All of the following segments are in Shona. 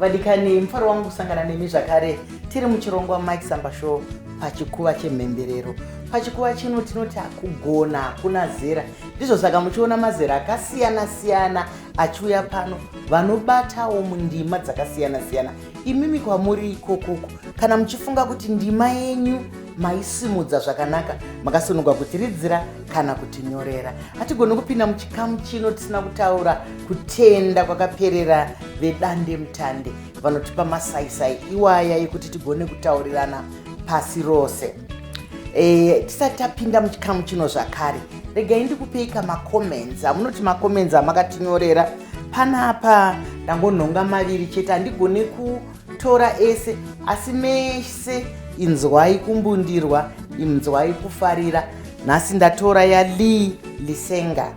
Vadikani, mufaro wangu kusangana nemi zvakare tiri muchirongwa Mike Samba Show pachikuva chemhemberero. Pachikuva chino tinoti hakugona hakuna zera, ndizvo saka muchiona mazera akasiyana siyana achiuya pano vanobatawo mundima dzakasiyana siyana. Imimi kwamuri ikokoko, kana muchifunga kuti ndima yenyu maisimudza zvakanaka, makasununguka kutiridzira kana kutinyorera. Hatigoni kupinda muchikamu chino tisina kutaura kutenda kwakaperera vedande mutande vanotipa masaisai iwaya ekuti tigone kutaurirana pasi rose. Tisati tapinda muchikamu chino zvakare, regai ndikupei kamacomments amunoti macomments amakatinyorera panapa. Ndangonhonga maviri chete, handigone kutora ese, asi mese inzwai kumbundirwa, inzwai kufarira. Nhasi ndatora yaLee Lisenga.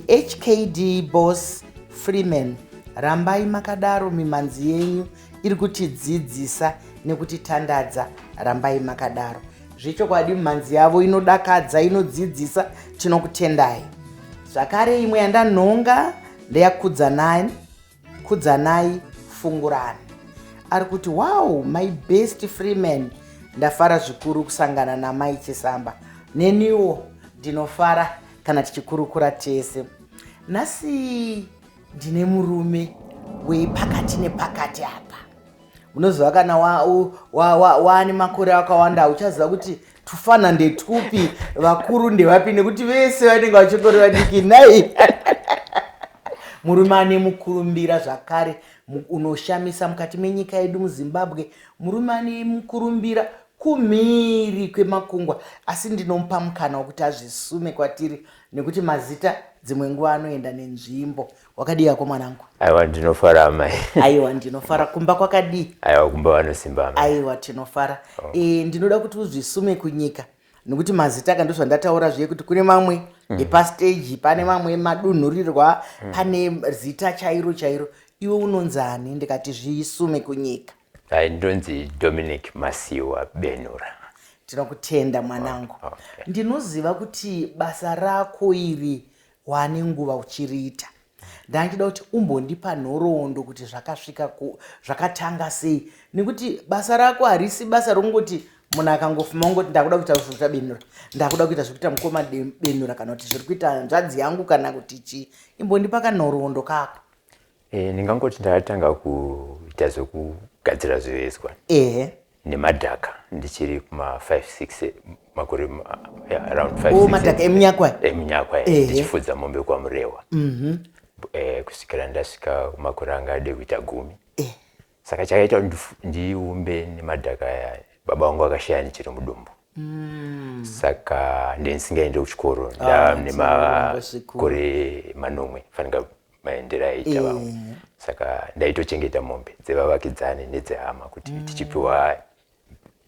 HKD Boss Freeman, rambai makadaro, mimhanzi yenyu iri kutidzidzisa nekutitandadza, rambai makadaro. Zvechokwadi mimhanzi yavo inodakadza, inodzidzisa, tinokutendai. Zvakare imwe yandanhonga ndeyaKudzanai Kudzanai Fungurani, ari kuti, "Wow, my best Freeman, ndafara zvikuru kusangana namai Chisamba." Neniwo ndinofara kana tichikurukura tese. Nhasi ndine murume wepakati nepakati apa. Unoziva kana waane wa, wa, wa makore akawanda, uchaziva kuti tufana ndetupi, vakuru ndevapi, nekuti vese vanenge vachingori vadiki nai. Murume ane mukurumbira zvakare unoshamisa mukati menyika yedu muZimbabwe, murume ane mukurumbira kumhiri kwemakungwa, asi ndinomupa mukana wekuti azvisume kwatiri, nekuti mazita dzimwe nguva anoenda nenzvimbo. Wakadii yako mwanangu? Aiwa, ndinofara amai. Aiwa, ndinofara. Kumba kwakadii? Aiwa, kumba vanosimba amai. Aiwa, tinofara. Oh. Ndinoda kuti uzvisume kunyika, nekuti mazita aka ndozvandataura zviye kuti kune mamwe epasteji, pane mamwe emadunhurirwa, pane zita chairo chairo. Iwe unonzani? Ndikati zvisume kunyika. Ai, ndonzi Dominic Masiwa Benura. Tinokutenda mwanangu. Okay. Ndinoziva kuti basa rako iri wane nguva uchiriita. Ndangida kuti umbondipa nhoroondo kuti zvakasvika zvakatanga sei, nekuti basa rako harisi basa rongoti munhu akangofuma ungoti ndakuda kuita zvekuita Benura, ndakuda kuita zvekuita mukoma Benura, kana kuti zviri kuita hanzvadzi yangu, kana kuti chii. Imbondipa kanhoroondo kako. Ndingangoti ndakatanga kuita zvekugadzira zvivezwa nemadhaka ndichiri kuma 5 6 makore, yeah, around 5. Oh, madhaka emunyakwa? Emunyakwa, ndichifudza mombe kwaMurewa, kusvikira ndasvika kumakore anga ade kuita 10. Saka chakaita kuti ndiumbe nemadhaka aya, baba vangu vakashaya ndichiri mudumbu. Saka ndendisingaende kuchikoro. Ah, ndane tinoromba zvikuru. Makore 7, fanika maendero aiita vamwe. Saka ndaitochengeta mombe dzevavakidzani nedzehama kuti tichipiwa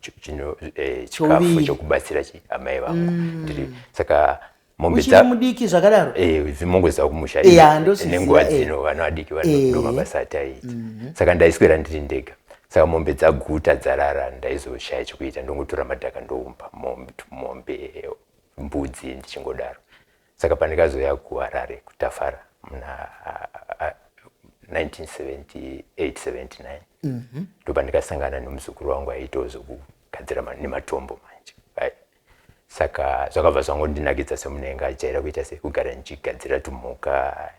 chikafu Chouviri. chokubatsira amai vangu. Ndiri saka mombe Uchiri mudiki zvakadaro? Zvimongoziva kumusha Ya, ndozviziva, nenguva dzino vana vadiki ndo mabasa ataiita. Saka ndaiswera ndiri ndega. Saka mombe dzaguta, dzarara, ndaizoshaya chekuita, ndongotora madhaka ndoumba mombe, mombe, mbudzi, ndichingodaro. Saka pandikazoya kuHarare kuTafara muna 1978 79, ndopandikasangana nemuzukuru wangu aiitawo zvekugadzira nematombo manje. Saka zvakabva zvangondinakidza semunhu ajaira kuita sekugara ndichigadzira tumhuka,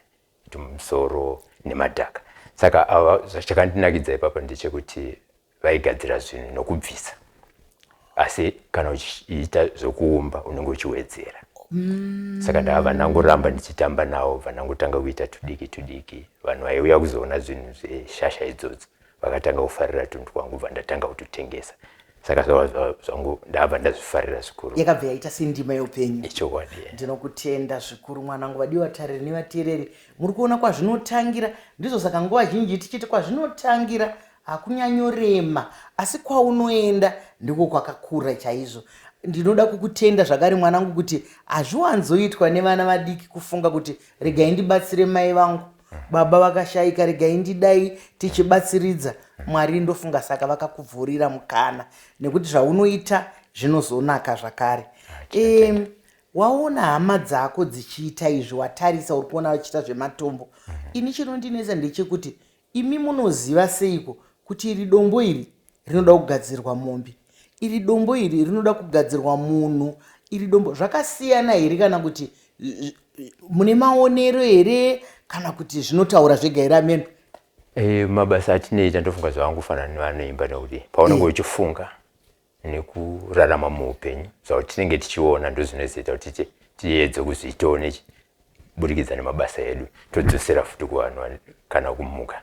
tumusoro nemadhaka. Saka ava chakandinakidza ipapo ndechekuti vaigadzira zvinhu nokubvisa, asi kana uchiita zvokuumba unenge uchiwedzera. Saka ndakabva ndangoramba ndichitamba navo, bva ndangotanga kuita tudiki tudiki. Vanhu vaiuya kuzoona zvinhu zveshasha idzodzo vakatanga kufarira tunhu twangu, bva ndatanga kutotengesa. Saka zvava zvangu, ndabva ndazvifarira zvikuru. Yakabva yaita sendima yeupenyu. Ichokwadi. Ndinokutenda zvikuru mwanangu. Vadiwa vatariri nevateereri, muri kuona kwazvinotangira. Ndizvo saka nguva zhinji tichiti kwazvinotangira hakunyanyorema, asi kwaunoenda ndiko kwakakura chaizvo. Ndinoda kukutenda zvakare mwanangu, kuti hazviwanzoitwa nevana vadiki kufunga kuti regai ndibatsire mai vangu, baba vakashayika, regai ndidai tichibatsiridza. Mwari ndofunga saka vakakuvhurira mukana, nekuti zvaunoita zvinozonaka zvakare. Waona hama dzako dzichiita izvi, watarisa, uri kuona vachiita zvematombo. Ini chinondinetsa ndechekuti Imi munoziva seiko kuti iri dombo iri rinoda kugadzirwa mombe, iri dombo iri rinoda kugadzirwa munhu, iri dombo zvakasiyana here, kana kuti mune maonero here, kana kuti zvinotaura zvega here ameno? Mabasa atinoita ndofunga zvavangofanana nevanoimba, nekuti paunenge uchifunga nekurarama muupenyu, zvatinenge tichiona ndozvinozoita kuti tiedze kuzviitawo nechiburikidza nemabasa edu, todzosera futi kuvanhu kana kumuka.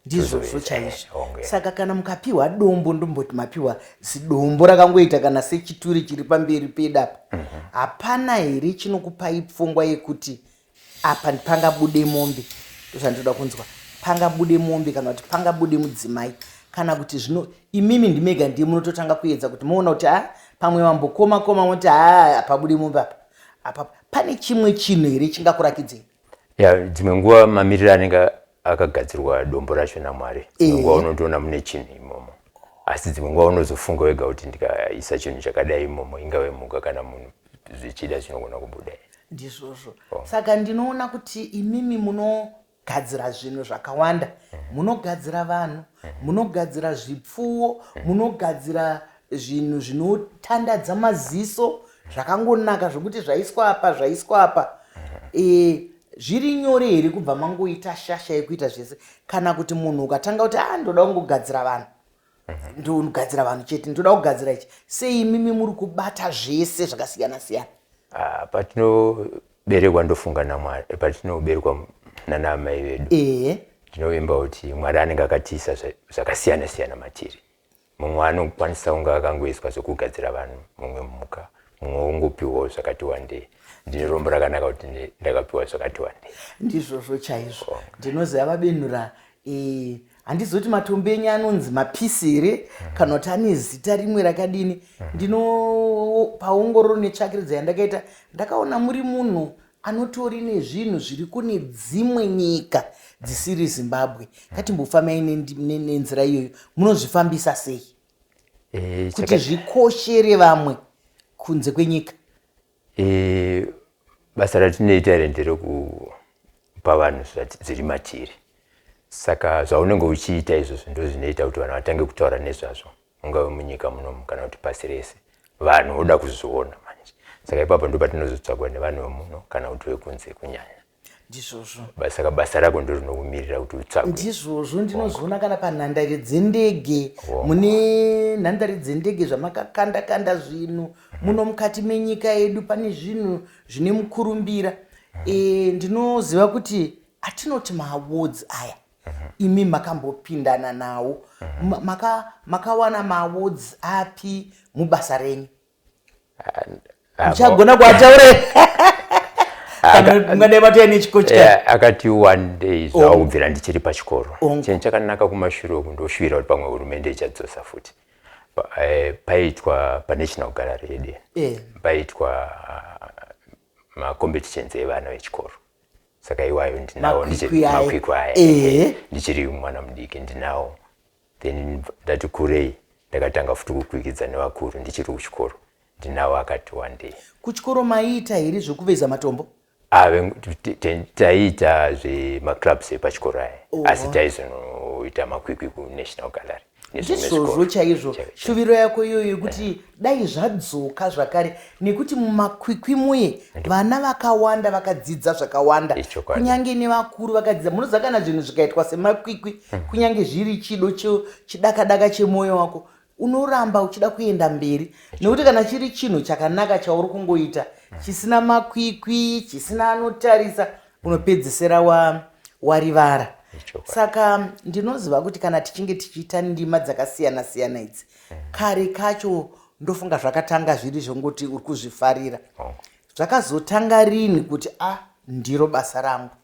Ndizvozvo chaizvo. Saka kana mukapiwa dombo, ndomboti mapiwa zidombo rakangoita kana sechituri chiri pamberi pedu apa, hapana here chinokupai pfungwa yekuti apa pangabude mombe? Ndozvandinoda kunzwa. Pangabude mombe kana kuti pangabude mudzimai, kana kuti zvino imimi ndimega ndiye munototanga kuedza kuti moona kuti a pamwe mambokoma koma moti a pabude mombe apa apa? Pane chimwe chinhu here chingakurakidzei? Ya, dzimwe nguva mamiriro anenge akagadzirwa dombo racho naMwari, dzimwe nguva unotoona mune chinhu imomo, asi dzimwe nguva unozofunga wega kuti ndikaisa chinhu chakadai imomo, ingave mhuka kana munhu, zvichida zvinogona kubuda. Ndizvozvo. Saka ndinoona kuti imimi munogadzira zvinhu zvakawanda. Munogadzira vanhu, munogadzira zvipfuwo, munogadzira zvinhu zvinotandadza maziso, zvakangonaka zvokuti zvaiswa apa, zvaiswa apa. Zviri nyore here kubva mangoita shasha yekuita zvese, kana kuti munhu ukatanga kuti a ndoda kungogadzira vanhu, ndogadzira vanhu chete, ndoda kugadzira ichi sei, imimi muri kubata zvese zvakasiyana siyana? Ah, patinoberekwa, ndofunga naMwari, patinoberekwa nana amai vedu, ndinovimba kuti Mwari anenge akatiisa zvakasiyana siyana matiri. Mumwe anokwanisa kunge akangoiswa zvekugadzira vanhu, mumwe mhuka, mumwe ungopiwawo zvakati wandei. Ndine rombo rakanaka kuti ndakapiwa zvakati wandei. Ndizvozvo chaizvo. Ndinoziva vaBenura, handizoti matombo enyu anonzi mapisi here, kana kuti ane zita rimwe rakadini. Ndino paongororo netsvakiridzo yandakaita, ndakaona muri munhu anotori nezvinhu zviri kune dzimwe nyika dzisiri Zimbabwe. Ngatimbofambai nenzira iyoyo. Munozvifambisa sei kuti zvikoshere vamwe kunze kwenyika? Basa ratinoita iri nderekupa vanhu zviri matiri. Saka zvaunenge uchiita izvozvo ndo zvinoita kuti vanhu vatange kutaura nezvazvo, ungave munyika munomu kana kuti pasi rese, vanhu voda kuzviona manje. Saka ipapo ndo patinozotsvagwa nevanhu vemuno kana kuti vekunze kunyanya. Ndizvozvo. Saka basa rako ndo rinokumirira kuti utsvagwe. Ndizvozvo. Ndinozviona kana panhandare dzendege, mune nhandare dzendege zvamakakanda kanda zvinhu. Muno mukati menyika yedu pane zvinhu zvine mukurumbira. Ndinoziva kuti atinoti maawards aya, imi makambopindana nawo. Makawana maawards api mubasa renyu? Muchagona kuataure kana ungadai matouya nechikochikari? Akati one day zvava kubvira ndichiri pachikoro. Chinhu chakanaka kumashure uku, ndoshuvira kuti pamwe hurumende ichadzosa futi. Paitwa paNational Gallery yedu, paitwa macompetitions evana vechikoro. Saka iwayo ndinawo. Makwikwi aya. Makwikwi aya, ndichiri mwana mudiki ndinawo. Then ndati kurei ndakatanga futi kukwikidza nevakuru ndichiri kuchikoro. Ndinawo akati one day. Kuchikoro maiita here zvekuveza matombo? Taiita zvemaclubs epachikoro aya, asi taizonoita makwikwi kuNational Gallery nezvimwe Ndizvozvo zvikoro. chaizvo. Chaizvo. Shuviro yako iyoyo yekuti dai zvadzoka zvakare, nekuti mumakwikwi muye vana vakawanda vakadzidza zvakawanda. Ichokwadi. Kunyange nevakuru vakadzidza. Munoziva, kana zvinhu zvikaitwa semakwikwi, kunyange zviri chido chidakadaka chemwoyo wako, unoramba uchida kuenda mberi, nekuti kana chiri chinhu chakanaka chauri kungoita chisina makwikwi, chisina anotarisa, unopedzisira warivara. Saka ndinoziva kuti kana tichinge tichiita ndima dzakasiyana siyana idzi, kare kacho ndofunga zvakatanga zviri zvongoti uri kuzvifarira. Zvakazotanga rini kuti a ndiro basa rangu?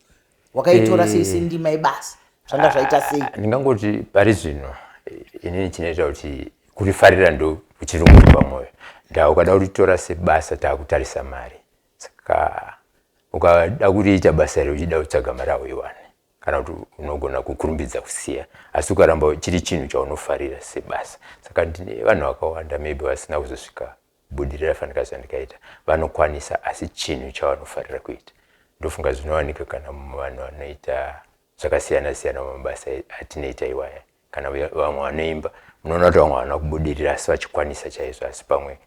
Wakaitora sei sendima yebasa? Zvanga zvaita sei? Ah, ndingangoti pari zvino inini chinoita kuti kurifarira ndo kuchirungu pamwoyo. Ndaa ukada kuritora sebasa, taakutarisa mari. Saka ukada kuriita basa iri uchida kutsvaga mari, hauiwani, kana kuti unogona kukurumbidza kusiya. Asi ukaramba chiri chinhu chaunofarira sebasa, saka ndine vanhu vakawanda maybe vasina kuzosvika budirira fanika zvandikaita, vanokwanisa, asi chinhu chavanofarira kuita. Ndofunga zvinowanika kana vanhu vanoita. Zvakasiyana siyana mumabasa atinoita iwaya. Kana vamwe vanoimba, munoona kuti vamwe havana kubudirira asi vachikwanisa chaizvo, asi pamwe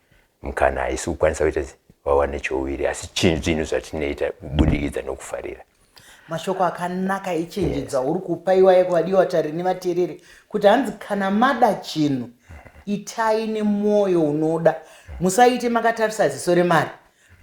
mukana haisi kukwanisa kuita vawane chouviri, asi zvinhu zvatinoita kubudikidza nokufarira. Mashoko akanaka echenjedzo auri kupa iwaye kuvadiwa vatariri nevateereri kuti hanzi kana mada chinhu itai nemwoyo unoda, musaite makatarisa ziso remari,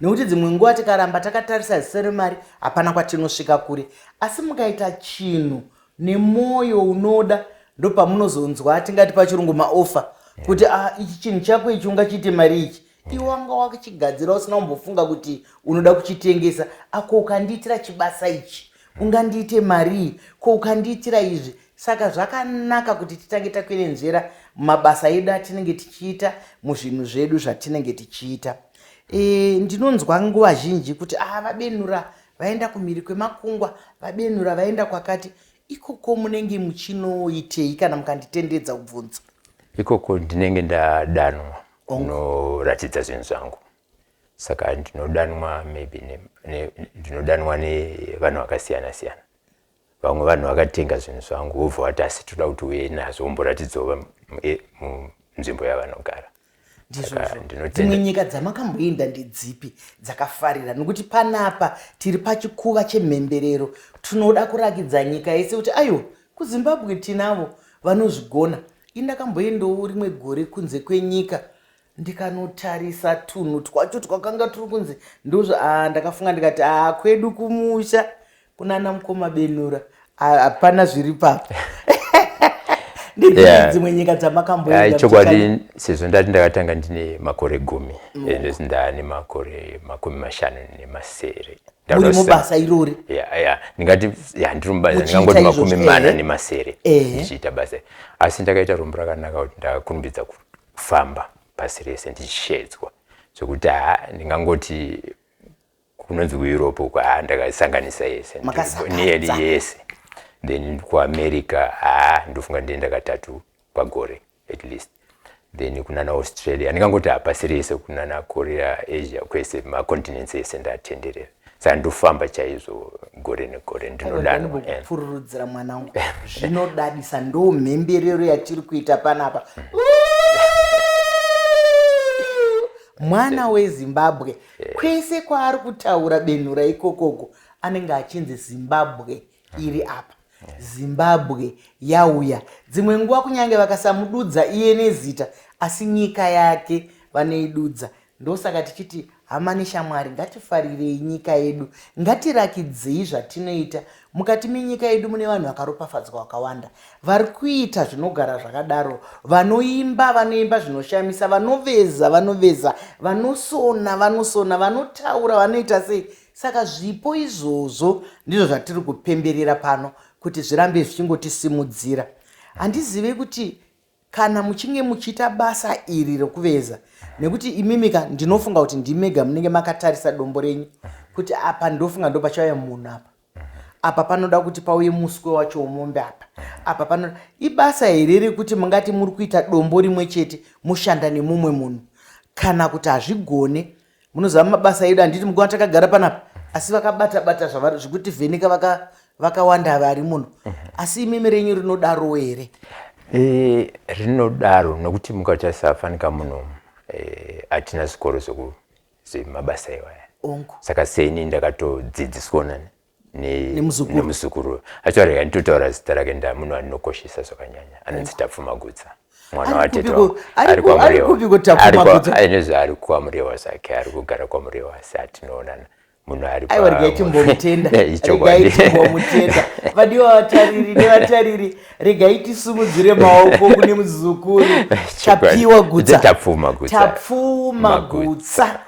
nekuti dzimwe nguva tikaramba takatarisa ziso remari hapana kwatinosvika kure. Asi mukaita chinhu nemwoyo unoda ndopamunozonzwa tingati pachirungu maofa kuti ah, ichi chinhu chako ichi ungachiite mari ichi, iwe wanga wakachigadzira usina kumbofunga kuti unoda kuchitengesa. Ako ukandiitira chibasa ichi ungandiite marii, ko ukandiitira izvi. Saka zvakanaka kuti titange takwenenzvera mumabasa edu atinenge tichiita, muzvinhu zvedu zvatinenge tichiita. Ndinonzwa nguva zhinji kuti ah, vaBenura vaenda kumhiri kwemakungwa, vaBenura vaenda kwakati. Ikoko munenge muchinoitei kana mukanditendedza kubvunza? Ikoko ndinenge ndadanwa kunoratidza zvinhu zvangu, saka ndinodanwa maybe ndinodanwa nevanhu vakasiyana siyana. Vamwe vanhu vakatenga zvinhu zvangu vobva vati asi toda kuti uye nazvo umboratidzawo munzvimbo yavanogara. Ndizvozvo. Dzimwe nyika dzamakamboenda ndedzipi dzakafarira? Nokuti panapa tiri pachikuva chemhemberero, tinoda kurakidza nyika yese kuti aiwa, kuZimbabwe tinavo vanozvigona. Ini ndakamboendawo rimwe gore kunze kwenyika, ndikanotarisa tunhu twacho twakanga turi kunze ndozvo, ndakafunga ndikati a kwedu kumusha kunana mukoma Benura hapana zviri papa. Ndedzimwe dzimwe nyika dzamakamboenda? Chokwadi, sezvo ndati ndakatanga ndine makore 10, ende ndaane makore 57. Muri mubasa irori? Ya, ndingati ya ndiri mubasa, ndingangoti 47 ndichiita basa, asi ndakaita rombo rakanaka kuti ndakakurumbidza kufamba pasi rese ndichishedzwa, zvekuti ha ndingangoti kunonzi kuEurope uko ha ndakasanganisa yese nearly yese. Then kuAmerica ha ndofunga ndienda katatu pagore at least. Then kunana Australia, ndingangoti hapasi rese, kunana Korea, Asia kwese, macontinents ese ndatenderera. Saka ndofamba chaizvo gore negore, ndinodanwa. Kupururudzira mwanangu, zvinodadisa. Ndo mhemberero yatiri kuita panapa. Mwana weZimbabwe kwese kwaari kutaura Benhura ikokoko anenge achinzi Zimbabwe iri apa, Zimbabwe yauya. Dzimwe nguva kunyange vakasamududza iye nezita, asi nyika yake vanoidudza. Ndosaka tichiti hama neshamwari, ngatifarirei nyika yedu, ngatirakidzei zvatinoita mukati menyika yedu. Mune vanhu vakaropafadzwa vakawanda vari kuita zvinogara zvakadaro. Vanoimba vanoimba zvinoshamisa, vanoveza vanoveza, vanosona vanosona, vanotaura vanoita sei. Saka zvipo izvozvo ndizvo zvatiri kupemberera pano kuti zvirambe zvichingotisimudzira. Handizive kuti kana muchinge muchiita basa iri rokuveza, nekuti imimika ndinofunga kuti ndimega munenge makatarisa dombo renyu kuti apa ndofunga ndo pachauya munhu apa, apa panoda kuti pauye muswe wacho womombe apa, apa panoda. Ibasa here rekuti mungati muri kuita dombo rimwe chete mushanda nemumwe munhu, kana kuti hazvigone? Munoziva mabasa edu, handiti mukuva takagara panapa, asi vakabata bata zvavari zvekuti vheneka vakawanda vari muno. Asi imimi renyu rinodarowo here? Rinodaro, nokuti mukatarisa fanika muno hatina zvikoro zvemabasa iwaya. Saka seni ndakatodzidziswa nani? Nemuzukuru. Actually rega nditotaura zita rake, ndamunhu andinokoshesa zvakanyanya, anonzi Tapfuma Gutsa, mwana watete wangu. Ari kupiko Tapfuma Gutsa? Ainezvo ari kwaMurewa zvake, ari kugara kwaMurewa, asi atinoonana munhu ari Aiwa, regai timbomutenda, regai timbomutenda. Vadiwa vatariri nevatariri, regai tisumudzire maoko kune muzukuru Tapiwa Gutsa. Tapfuma Gutsa. Tapfuma Gutsa.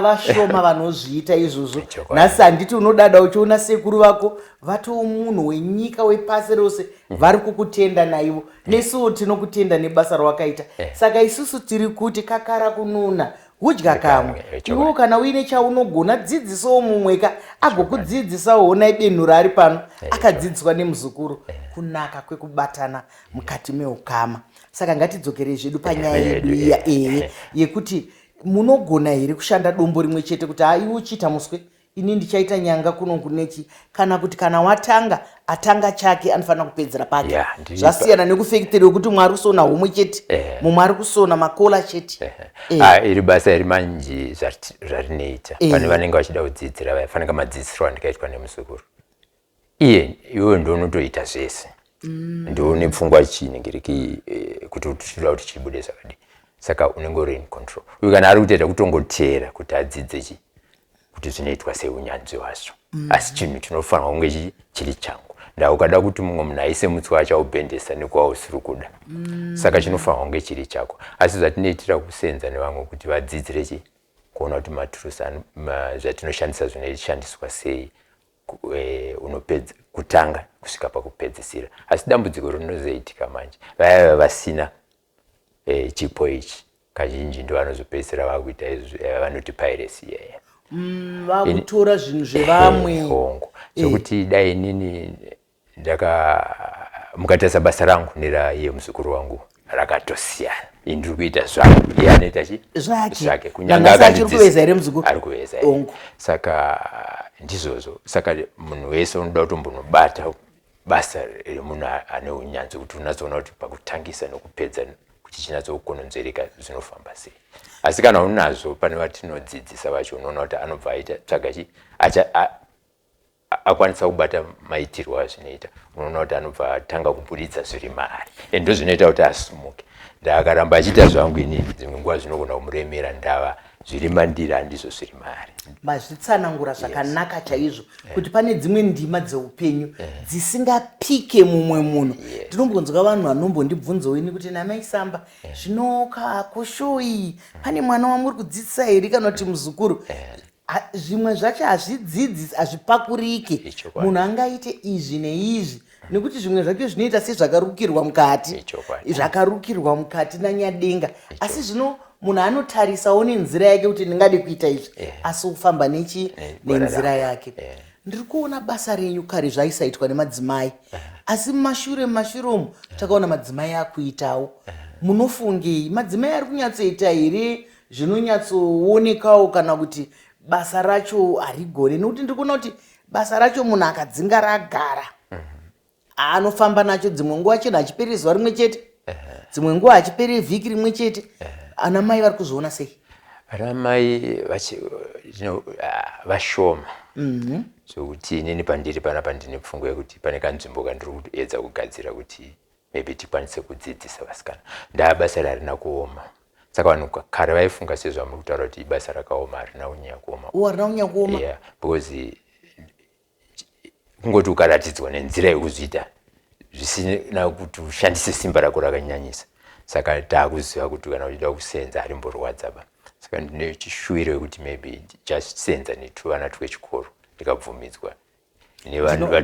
Vashoma vanozviita izvozvo. Nhasi handiti unodada uchiona sekuru vako vatoo munhu wenyika wepasi rose, vari kukutenda naivo. Nesuwo tinokutenda nebasa rawakaita. Saka isusu tiri kuti kakara kununa hudya kamwe. Iwewo kana uine chaunogona, dzidzisawo mumwe ka agokudzidzisawo. Honai Benhura ari pano, akadzidziswa nemuzukuru. Kunaka kwekubatana mukati meukama. Saka ngatidzokerei zvedu panyaya yedu iya, ehe, yekuti munogona here kushanda dombo rimwe chete, kuti ha iwe uchiita muswe. Ini ndichaita nyanga kuno kunechi, kana kuti kana watanga atanga chake anofanira kupedzera pake. Yeah, ndiri Zvasiyana nekufekiteri wekuti mumwe ari kusona homwe chete, mumwe ari kusona makola chete. Ah, iri basa iri manji zvarinoita pane vanenge vachida kudzidzira vaya, fanika madzidzisirwo andikaitwa nemuzukuru iye, iwewe ndounotoita zvese, ndoune pfungwa chinengiriki kuti tinoda kuti chibude zvakadii, saka unenge uri in control. Uyu kana ari kutoita kutongoteera kuti adzidze chi kuti zvinoitwa seunyanzvi hwazvo, asi chinhu chinofanirwa kunge chiri changu. Nda ukada kuti mumwe munhu aise mutswa, achaubhendesa nekuwa usiri kuda, saka chinofanirwa kunge chiri chako. Asi zvatinoitira kusenza nevamwe kuti vadzidzire chi kuona kuti maturusi zvatinoshandisa zvinoshandiswa sei, unopedza kutanga kusvika pakupedzisira. Asi dambudziko rinozoitika manje, vaya vasina chipo ichi kazhinji ndo vanozopedzisira vakuita izvi vanoti piracy iyaya. Vakutora zvinhu zvevamwe. Hongu, zvokuti dai inini ndaka mukatarisa basa rangu neraiye muzukuru wangu rakatosiyana. Ini ndiri kuita zvangu, iye anoita chi zvake. Zvake, kunyange Nanhasi achiri kuveza here muzukuru? Ari kuveza. Hongu. Saka ndizvozvo, saka munhu wese unoda kutombonobata basa remunhu ane unyanzvi kuti unatsoona kuti pakutangisa nokupedza kuti chinyatsokononzvereka zvinofamba sei. Asi kana unazvo, pane vatinodzidzisa vacho, unoona kuti anobva aita tsvaga chi akwanisa kubata maitirwo azvinoita, unoona kuti anobva atanga kuburitsa zviri maari, and ndo zvinoita kuti asumuke. Ndakaramba achiita zvangu inini, dzimwe nguva zvinogona kumuremera, ndava zviri mandiri handizvo zviri maari. Mazvitsanangura zvakanaka chaizvo kuti pane dzimwe ndima dzeupenyu dzisingapike mumwe munhu. Ndinombonzwa vanhu vanombondibvunzawo ini kuti, "Namai Samba, zvino kakosho iyi, pane mwana wamuri kudzidzisa here kana kuti muzukuru?" Zvimwe zvacho hazvidzidzisi, hazvipakurike. Ichokwadi. Munhu angaite izvi neizvi nekuti zvimwe zvacho zvinoita sezvakarukirwa mukati, zvakarukirwa mukati nanyadenga. Asi zvino munhu anotarisawo nenzira yake kuti ndingade kuita izvi, asi kufamba nechi Gwara nenzira rako. yake. Ndiri kuona basa renyu, kare zvaisaitwa nemadzimai, asi mumashure mumashure umu takaona madzimai akuitawo. Munofungei? Madzimai ari kunyatsoita here zvinonyatsoonekawo, kana kuti basa racho harigone? Nekuti ndiri kuona kuti basa racho munhu akadzinga ragara anofamba nacho, dzimwe nguva chinhu hachiperi zuva rimwe chete, dzimwe nguva hachiperi vhiki rimwe chete. Ana mai vari kuzviona sei? Vana mai vashoma, zvokuti inini pandiri panapa ndine pfungwa yekuti pane kanzvimbo kandiri kuedza kugadzira kuti maybe tikwanise kudzidzisa vasikana. Ndaa basa harina kuoma, saka vanhu kare vaifunga sezvamuri kutaura kuti ibasa rakaoma. Harina kunyanya kuoma. O, harina kunyanya kuoma. Yeah, because kungoti ukaratidzwa nenzira yekuzviita zvisina kuti ushandise simba rako rakanyanyisa. Saka taakuziva kuti kana uchida kusenza harimborwadza ba. Saka ndine chishuwiro yekuti maybe ndichasenza netuvana twechikoro ndikabvumidzwa nevanhu.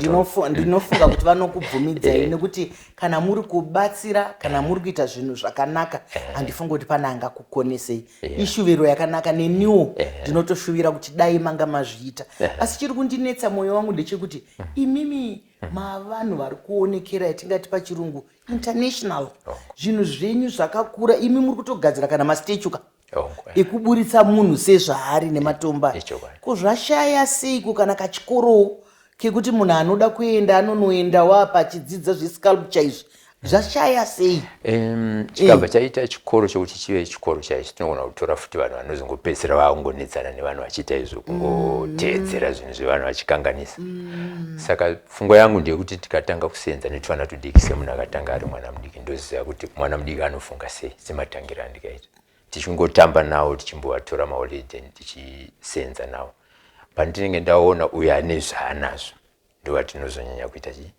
Ndinofunga kuti vanokubvumidzai, nekuti kana muri kubatsira, kana muri kuita zvinhu zvakanaka, handifungi kuti pane angakukonesei. Ishuviro yakanaka, neniwo ndinotoshuvira kuti dai manga mazviita. Asi chiri kundinetsa mwoyo wangu ndechekuti imimi mavanhu vari kuonekera, yatingati pachirungu international, zvinhu zvenyu zvakakura. Imi muri kutogadzira kana mastatue ka ekuburitsa munhu sezvaari nematombo aya. Ko zvashaya seiko kana kachikorowo kekuti munhu anoda kuenda anonoendawo apa achidzidza zvesculpture izvi? Zvashaya sei? Chikabva chaita chikoro chokuti chive chikoro chaicho, tinogona kutora futi vanhu vanozongopedzisira vakungonetsana nevanhu vachiita izvo, kungoteedzera zvinhu zvevanhu vachikanganisa. Saka pfungwa yangu ndeyekuti tikatanga kusenza netuvana tudiki, semunhu akatanga ari mwana mudiki, ndoziva kuti mwana mudiki anofunga sei, sematangiro andikaita tichingotamba nawo, tichimbovatora maholiday tichisenza nawo, pandinenge ndaona uyo ane zvaanazvo, ndovatinozonyanya kuita chii,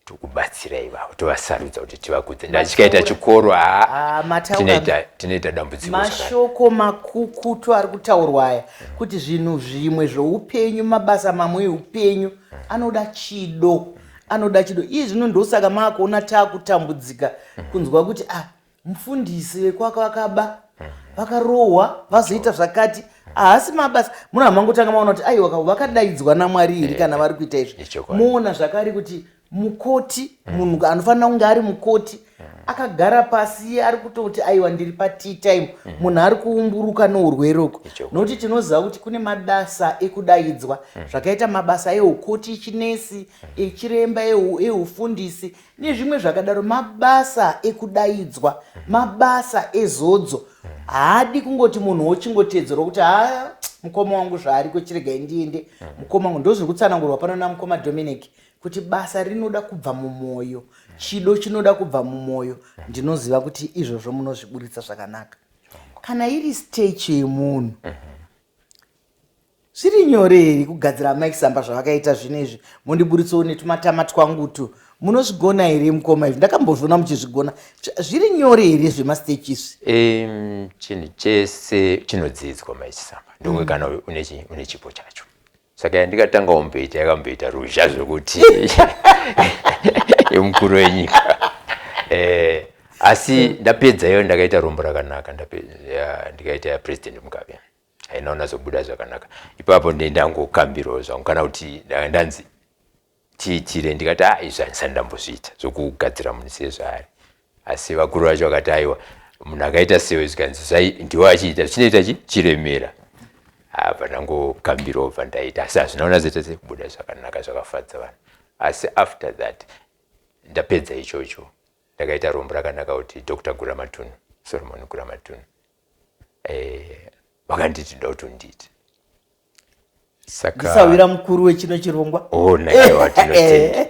tokubatsira ivavo, tovasarudza kuti tivakudze. Ndachikaita chikoro, Ah, haa, mataura. tinoita dambudziko zvakare. Mashoko makukutu ari kutaurwa aya, kuti zvinhu zvimwe zvoupenyu, mabasa mamwe eupenyu anoda chido, anoda chido. Iye zvino ndosaka maakuona taakutambudzika kunzwa kuti, ah, mufundisi vekwaka vakaba, vakarohwa, vazoita zvakati. Haasi mabasa munhu hamangotanga maona kuti aiwa, vakadaidzwa naMwari here kana vari kuita izvi. Ichokwadi. Moona zvakare kuti mukoti, munhu anofanira kunge ari mukoti. Akagara pasi ari kutoti aiwa, ndiri patea time. Munhu ari kuumburuka nourwere uku, nokuti tinoziva kuti kune mabasa ekudaidzwa, zvakaita mabasa eukoti, echinesi, echiremba, eufundisi nezvimwe zvakadaro. Mabasa ekudaidzwa, mabasa ezodzo, haadi kungoti munhu wochingotedzerwa kuti ha, mukoma wangu zvaariko, chiregai ndiende. Mukoma wangu, ndozviri kutsanangurwa pano namukoma Dominic kuti basa rinoda kubva mumwoyo, chido chinoda kubva mumwoyo. Ndinoziva kuti izvozvo munozviburitsa zvakanaka. Kana iri statue yemunhu, zviri nyore here kugadzira Mike Samba zvavakaita zvino izvi? Mundiburitsewo netumatama twangutu. Munozvigona here, mukoma? Izvi ndakambozviona muchizvigona. Zviri nyore here zvemastatue izvi? Chinhu chese chinodzidzwa, maichisamba ndokwe kana une chipo chacho. Saka yandikatanga kumboita yakamboita ruzha zvokuti yemukuru wenyika, asi ndapedza iyo ndakaita rombo rakanaka, ndikaita yaPresident Mugabe, haina unazobuda zvakanaka. Ipapo ndendangokambirawo zvangu, kana kuti ndanzi tiitire, ndikati a, izvi handisati ndambozviita zvokugadzira munhu sezvaari. Asi vakuru vacho vakati aiwa, munhu akaita sewe, zvikanzi ndiwo achiita chinoita chiremera. Apa ndangokambirawo, bva ndaita, asi hazvina kunazoita sekubuda zvakanaka zvakafadza vanhu. Asi after that, ndapedza ichocho, ndakaita rombo rakanaka kuti Dr Guramatunhu, Solomon Guramatunhu, vakanditi ndoda kuti undiite. Saka ndisawira mukuru wechino chirongwa. Oh, naiwa, tinotenda.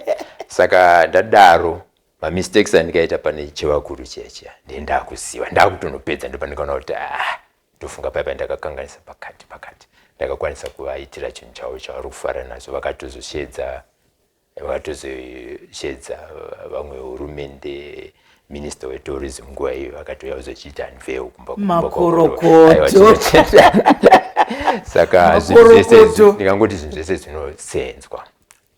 Saka ndadaro, mamistakes andikaita pane chevakuru chiya chiya ndendakuziva, ndakutonopedza, ndopandikaona kuti ah, ndofunga paipa ndakakanganisa pakati pakati. Ndakakwanisa kuvaitira chinhu chavo chavari kufara nazvo. Vakatozoshedza vamwe hurumende, minister wetourism nguva iyo, vakatouya kuzochiita unveil kumba Makorokoto. Aiwa, tinotenda. Saka zvinhu zvese ndingangoti zvinhu zvese zvinosenzwa,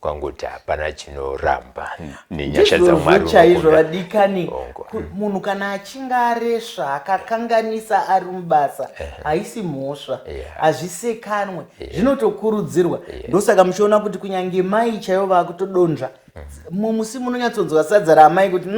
kwangoti hapana chinoramba nenyasha Ndizvozvo dzaMwari chaizvo. Unokunda. Vadikani, Hongu. Munhu kana achinge aresva, akakanganisa ari mubasa, haisi mhosva, hazvisekanwe, zvinotokurudzirwa. Ndosaka muchiona kuti kunyange mai chaivo vaakutodonzva mumusi, munonyatsonzwa sadza raamai kuti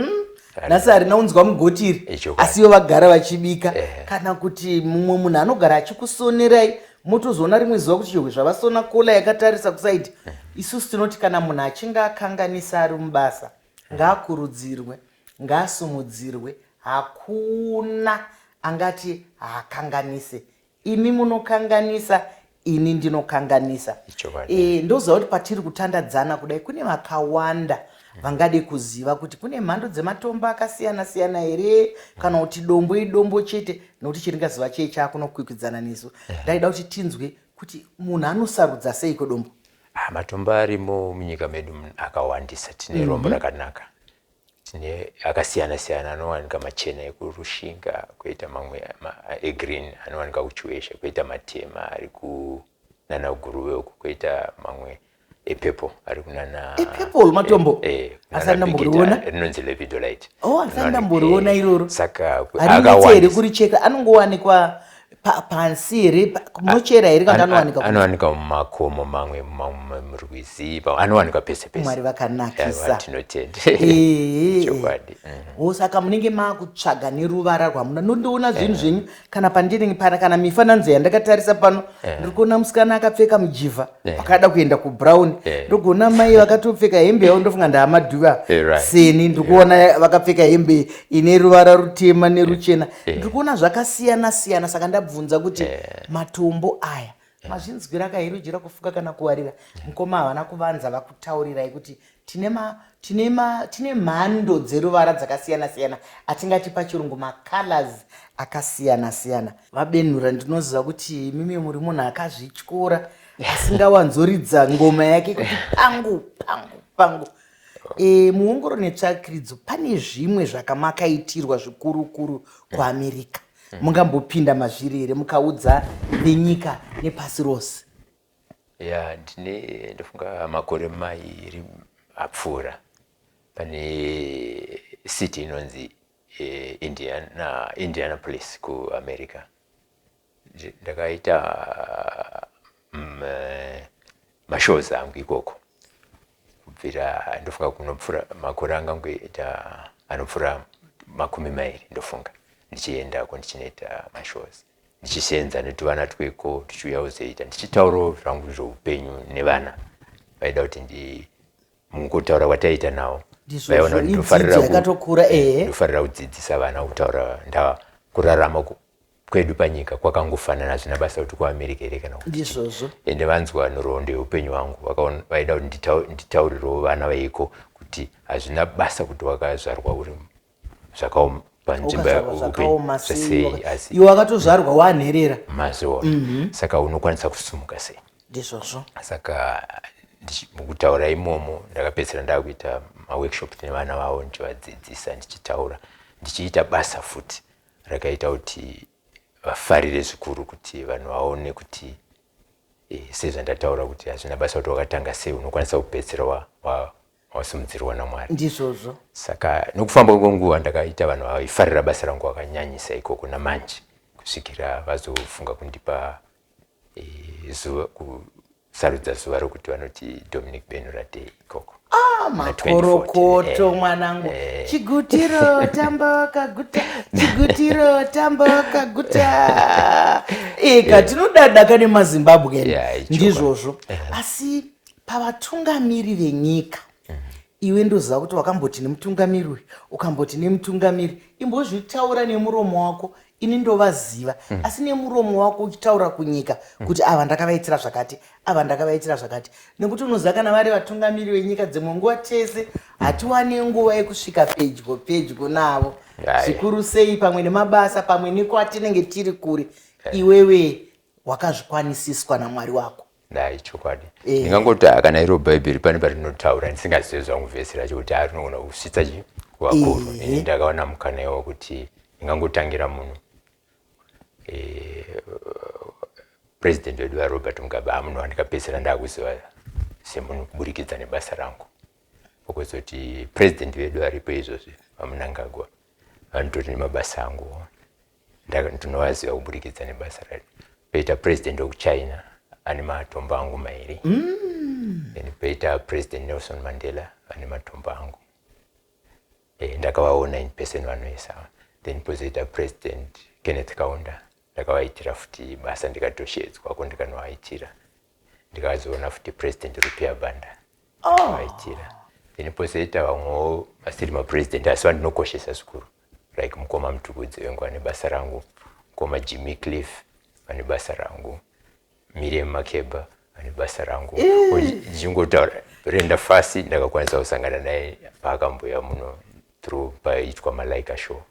nhasi harina unzwa mugotiri." Ichokwadi. Asi ivo vagara vachibika. Kana kuti mumwe munhu anogara achikusonerai, motozoona rimwe zuva kuti chihwe zvavasona collar yakatarisa kuside. Isusu tinoti kana munhu achinge akanganisa ari mubasa, ngaakurudzirwe, ngaasumudzirwe. Hakuna angati haakanganise. Imi munokanganisa, ini ndinokanganisa. Ichokwadi. Ndoziva kuti patiri kutandadzana kudai kune vakawanda vangade kuziva kuti kune mhando dzematombo akasiyana siyana here, kana kuti dombo idombo chete, nokuti chiringazuva chei chaakunokwikwidzana nesu. Ndaida kuti tinzwe kuti munhu anosarudza seiko dombo. Ah, matombo arimo munyika medu akawandisa. Tine rombo rakanaka, tine akasiyana siyana anowanika, machena ekuRushinga, kwoita mamwe egreen anowanika kuChiweshe, kwoita matema ari kunana Guruve uku, kwoita mamwe epurple ari kunana Epurple matombo? Eh, Asati kunana ndamboriona. Bikita, rinonzi lepidolite. Oh, asati ndamboriona iroro. Saka Harinetse here akawandisa. kuricheka? Anongowanikwa pansi here? Munochera here, kana anowanika kupi? Anowanika mumakomo, mamwe mamwe murwizi, anowanika pese pese. Mwari vakanakisa. Aiwa, tinotenda. Chokwadi. O, saka munenge maakutsvaga neruvara rwamuna. Nondiona zvinhu zvenyu kana pandinenge pana, kana mifananidzo yandakatarisa pano, ndiri kuona musikana akapfeka mujivha wakada kuenda kubrown. Ndokuona mai vakatopfeka hembe yavo, ndofunga ndaamadhuva seni. Ndiri kuona vakapfeka hembe ine ruvara rutema neruchena. Ndiri kuona zvakasiyana siyana. Saka ndabvunza kuti matombo aya mazvinzwira kairujira kufuka kana kuwarira. Mukoma havana kuvanza, vakutaurirai kuti tine mhando dzeruvara dzakasiyana siyana, atingati pachirungu macolors akasiyana siyana. Vabenhura, ndinoziva kuti imimi muri munhu akazvityora, asingawanzoridza ngoma yake kuti pangu pangu pangu. Muongoro netsvakiridzo, pane zvimwe zvakamakaitirwa zvikurukuru kuAmerica. Mungambopinda mazviri here, mukaudza venyika nepasi rose? Ya, ndine, ndofunga makore 2 apfuura, pane city inonzi Indiana, Indianapolis kuAmerica. Ndakaita mashows angu ikoko kubvira, ndofunga kunopfuura makore angangoita anopfuura 20 ndofunga ndichiendako, ndichinoita mashows, ndichiseenza netuvana tweko, tichiuya kuzoita, ndichitaurawo zvangu zveupenyu nevana. Vaida kuti ndi mukungotaura kwataiita navo, vaiona kuti ndofarira yakatokura. Ndofarira kudzidzisa vana kutaura nda kurarama kwedu panyika kwakangofanana, hazvina basa kuti kuAmerica here kana kuti. Ndizvozvo. Ende vanzwa nhoroondo yeupenyu hwangu, vaida kuti nditaurirewo vana vaiko kuti hazvina basa kuti wakazvarwa uri zvakaoma panzvimbo Wakazvarwa zvakaoma sei, asi iwe wakatozvarwa wanherera. Maziona. Saka unokwanisa kusumuka sei? Ndizvozvo. Saka mukutaura imomo ndakapedzisira ndakuita maworkshop nevana vavo, ndichivadzidzisa, ndichitaura, ndichiita basa futi rakaita kuti vafarire zvikuru, kuti vanhu vaone kuti sezvandataura kuti hazvina basa kuti wakatanga sei, unokwanisa kupedzisira wasimudzirwa naMwari. Ndizvozvo. Saka nokufamba kwenguva ndakaita vanhu vaifarira basa rangu vakanyanyisa ikoko namanje, kusvikira vazofunga kundipa zuva, kusarudza zuva rokuti vanoti Dominic Benhura Day ikoko. Ah, Muna makorokoto. 2014. Mwanangu. Chigutiro tamba wakaguta, chigutiro tamba wakaguta. Eka tinodadaka nemaZimbabwe. Yeah, ichokwadi. Ndizvozvo. Asi pavatungamiri venyika, iwe ndoziva kuti wakamboti nemutungamiri uyu, ukamboti nemutungamiri, imbozvitaura nemuromo wako. Ini ndovaziva, asi nemuromo wako uchitaura kunyika kuti ava ndakavaitira zvakati, ava ndakavaitira zvakati, nekuti unoziva kana vari vatungamiri venyika, dzimwe nguva tese hatiwani nguva yekusvika pedyo pedyo navo, zvikuru sei pamwe nemabasa, pamwe nekwatinenge tiri kure. Iwewe wakazvikwanisiswa naMwari wako. Ndai chokwadi. Ndingangoti kana iro Bhaibheri pane parinotaura, ndisingazivi zvangu vhesi racho, kuti rinogona kusvitsa chi kuvakuru. Ini ndakaona mukana iwo kuti ndingangotangira munhu president wedu vaRobert Mugabe, amunhu wandikapedzisira ndakuziva semunhu kuburikidza nebasa rangu. Pokuzoti president vedu varipo izvozvi, vaMnangagwa, vanotori nemabasa angu, ndinovaziva kuburikidza nebasa racho. Poita president wekuChina ane matombo angu mairi. Then poita President Nelson Mandela vane matombo angu. Ndakavaona in person vanhu vese ava. Then pozoita President Kenneth Kaunda, ndakavaitira futi basa, ndikatoshedzwako ndikanovaitira. Ndikazoona futi President Rupiah Banda, ndakavaitira. Then pozoita vamwewo vasiri mapresident asi vandinokoshesa zvikuru, like mukoma Mutukudzi vengu vane basa rangu, mukoma Jimmy Cliff vane basa rangu, Miriam Makeba vane basa rangu. Ndichingotaura Brenda Fassie, ndakakwanisa kusangana naye paakamboya muno through paitwa Malaika Show,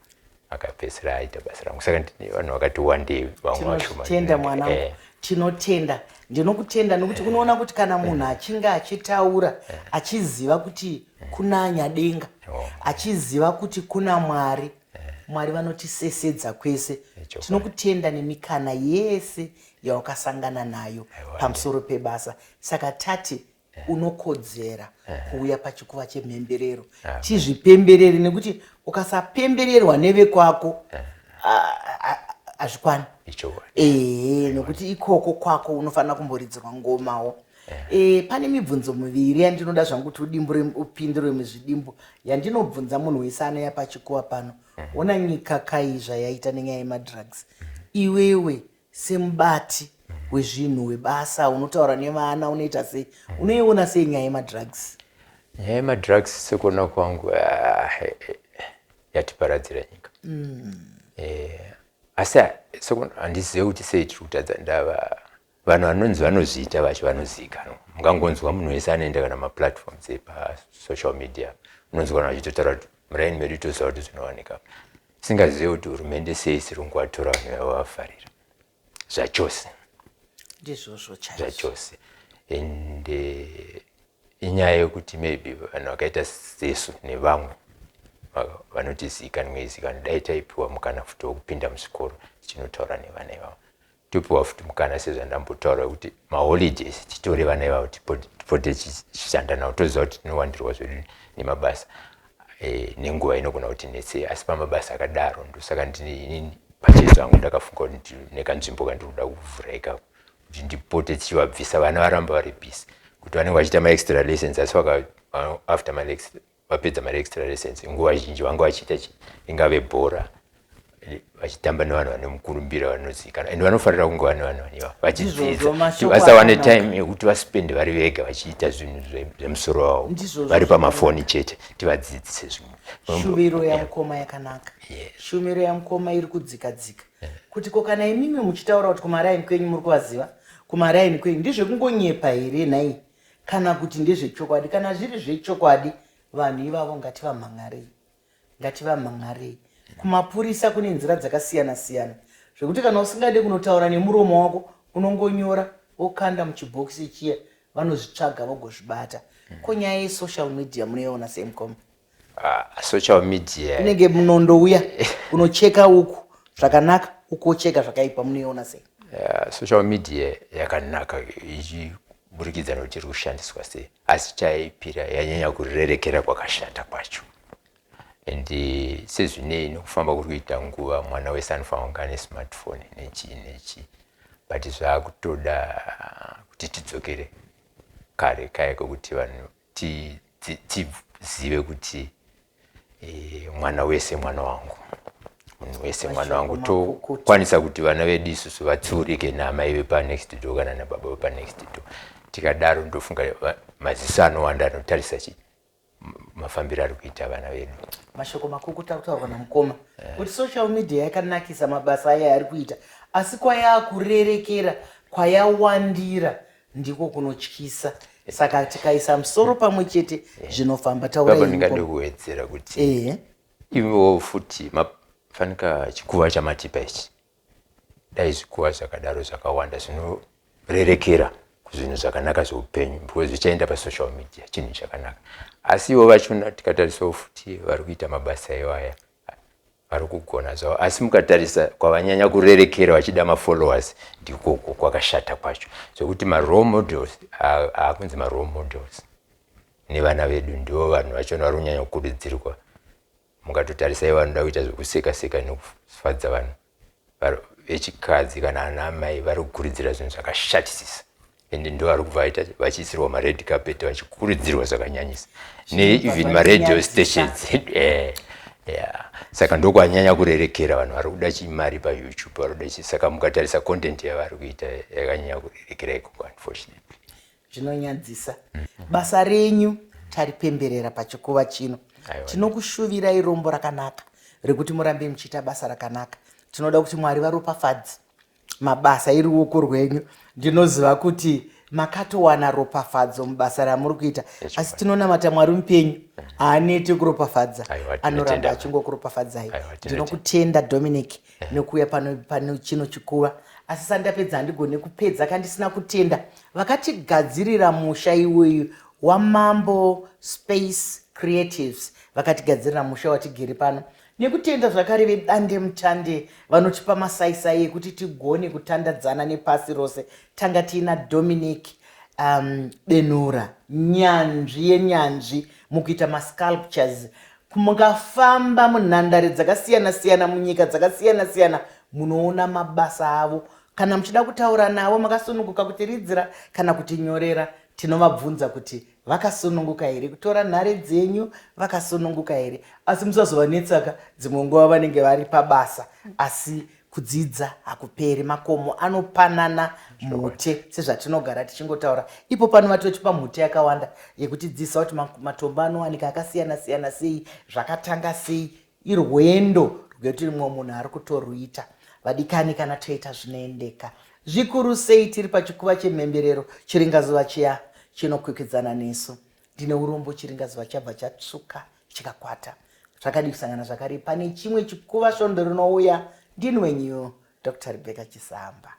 akapedzisira aita basa rangu. Saka ndine vanhu vakati wandei, vamwe vashoma. Tinotenda, mwanangu. Tinotenda, ndinokutenda nekuti unoona kuti kana munhu achinge achitaura achiziva kuti kuna Nyadenga, achiziva kuti kuna Mwari, Mwari vanotisesedza kwese. Tinokutenda nemikana yese yawakasangana nayo pamusoro pebasa. Saka tati unokodzera kuuya pachikuva chemhemberero, tizvipemberere, nekuti ukasapembererwa nevekwako hazvikwani. Ehe, nekuti ikoko kwako unofanira kumboridzirwa ngomawo. Pane mibvunzo miviri yandinoda zvangu kuti udimbure, upindure muzvidimbu, yandinobvunza munhu wese anouya pachikuva pano. Ona nyika kai zvayaita nenyaya yemadrugs. Iwewe semubati wezvinhu, webasa, unotaura nevana, unoita sei, unoiona sei nyaya yemadrugs? Nyaya yemadrugs, sekuona kwangu, ah, yatiparadzira nyika. Asi handizive kuti sei tiri kutadza ndava vanhu vanonzi vanozviita vacho vanozivikanwa. Mungangonzwa munhu wese anoenda kana maplatforms epasocial media, unonzwa vanhu vachitotaura kuti muraini medu toziva kuti zvinowanika. Singazive kuti hurumende sei isiri kungovatora vanhu vavo vafarira zvachose. Ndizvozvo chaizvo. Zvachose. And inyaya yekuti maybe vanhu vakaita sesu nevamwe vanotizikanwe zikanwe, dai taipiwa mukana futi wekupinda muzvikoro tichinotaura nevana ivavo, topiwa futi mukana sezvandambotaura kuti maholidays titore vana ivavo, tipote tichishanda navo. Toziva kuti tinowandirwa zvedu nemabasa, nenguva inogona kuti netsei, asi pamabasa akadaro ndosaka ndini inini pachezvangu ndakafunga kuti ndine kanzvimbo kandiri kuda kuvhura ikako kuti ndipote tichivabvisa vana varamba vari busy, kuti vanenge vachiita maextra lessons, asi after vapedza maextra lessons, nguva zhinji vanga vachiita chi ingave bhora, vachitamba nevanhu vane mukurumbira, vanozivikanwa, and vanofanira kunge vane vanhu vaniva vachidzidza. Ndizvozvo, mashoko Vasawane akanaka. time yekuti vaspende vari vega vachiita zvinhu zvemusoro wavo Ndizvozvo. vari pamafoni chete. Tivadzidzise zvimwe. Shuviro yamukoma yakanaka. Yes. Shumiro yamukoma iri kudzika dzika kuti ko kana imimi muchitaura kuti kumaraini kwenyu muri kuvaziva, kumaraini kwenyu ndezvekungonyepa here nhai, kana kuti ndezvechokwadi? Kana zviri zvechokwadi, vanhu ivavo ngativamhan'arei, ngativamhan'arei kumapurisa. Kune nzira dzakasiyana siyana zvekuti kana usingade kunotaura nemuromo wako, unongonyora wokanda muchibhokisi chiya, vanozvitsvaga vogozvibata. Ko nyaya yesocial media munoiona sei, mukoma? Ah, social media Unenge munondouya unocheka uku zvakanaka, uku wocheka zvakaipa. Munoiona sei? Social media yakanaka ichiburikidza nekuti iri kushandiswa sei, asi chaipira yanyanya kurerekera kwakashata kwacho. And sezvinei nekufamba kuri kuita nguva, mwana wese anofanira kunge ane smartphone nechii nechii, but zvaakutoda kuti tidzokere kare kaya kwekuti vanhu tizive kuti mwana wese mwana wangu, munhu wese mwana wangu. Tokwanisa kuti vana vedu isusu vatsiurike naamai vepanext door kana nababa vepanext door. Tikadaro, ndofunga maziso anowanda anotarisa chi mafambiro ari kuita vana vedu. Mashoko makukuta kutaurwa namukoma kuti social media yakanakisa mabasa aya ari kuita, asi kwayakurerekera, kwayawandira, ndiko kunotyisa. Saka tikaisa musoro pamwe chete, zvinofamba. Baba, Taurai. ndingade Mukoma. kuwedzera kuti ivowo futi mafanika chikuva chamatipa ichi, dai zvikuva zvakadaro zvakawanda zvinorerekera kuzvinhu zvakanaka zveupenyu, because zvichaenda pasocial media chinhu chakanaka. Asi ivo vachona tikatarisawo futi vari kuita mabasa iwaya vari kugona zvavo, asi mukatarisa kwavanyanya kurerekera vachida mafollowers, ndikoko kwakashata kwacho, zvekuti marole models, aakunzi marole models nevana vedu, ndivo vanhu vachona vari kunyanya kukurudzirwa. Mukatotarisa, vanoda kuita zvekuseka seka nekufadza vanhu vechikadzi kana ana amai, vari kukurudzira zvinhu zvakashatisisa, ende ndo vari kubva vaita vachiisirwa mared carpet, vachikurudzirwa zvakanyanyisa neeven maradio stations. Yeah. Saka ndokwanyanya kurerekera vanhu vari kuda chimari paYouTube, vari kuda chi, saka mukatarisa content yavari kuita yakanyanya kurerekera ikoko, unfortunately. Zvinonyadzisa. Basa renyu taripemberera pachikuva chino. Aiwa. Tinokushuvirai rombo rakanaka rekuti murambe muchiita basa rakanaka. Tinoda kuti Mwari varopafadze mabasa eruoko rwenyu. Ndinoziva kuti makatowana ropafadzo mubasa ramuri kuita, asi tinonamata Mwari mupenyu haaneti kuropafadza. Aiwa, Anoramba tinotenda. achingokuropafadzai. Aiwa, tinotenda. Ndinokutenda, Dominic, nekuuya pano chino chikuva. Asi sandapedza, handigone kupedza kandisina kutenda vakatigadzirira musha iwoyu waMambo Space Creatives, vakatigadzirira musha watigere pano, nekutenda zvakare vedande mutande vanotipa masaisai ekuti tigone kutandadzana nepasi rose. Tanga tiina Dominic Benura, nyanzvi yenyanzvi mukuita masculptures. Mukafamba munhandare dzakasiyana-siyana munyika dzakasiyana-siyana, munoona mabasa avo. Kana muchida kutaura navo, makasununguka kutiridzira kana kutinyorera. Tinovabvunza kuti vakasununguka here kutora nhare dzenyu, vakasununguka here, asi musazovanetsaka, dzimwe nguva vanenge vari pabasa. Asi kudzidza hakuperi, makomo anopanana mhute sezvatinogara tichingotaura. Ipo pano vatotipa mhute yakawanda yekutidzidzisa kuti matombo anowanika akasiyana siyana sei, zvakatanga sei. Irwendo rwekuti rimwe munhu ari kutoruita. Vadikani, kana toita zvinoendeka zvikuru sei, tiri pachikuva chemhemberero, chiringazuva chiya chinokwikwidzana nesu. Ndine urombo, chiringazuva chabva chatsvuka chikakwata. Zvakadii kusangana zvakare pane chimwe chikuva svondo rinouya? Ndini wenyu Dr Rebecca Chisamba.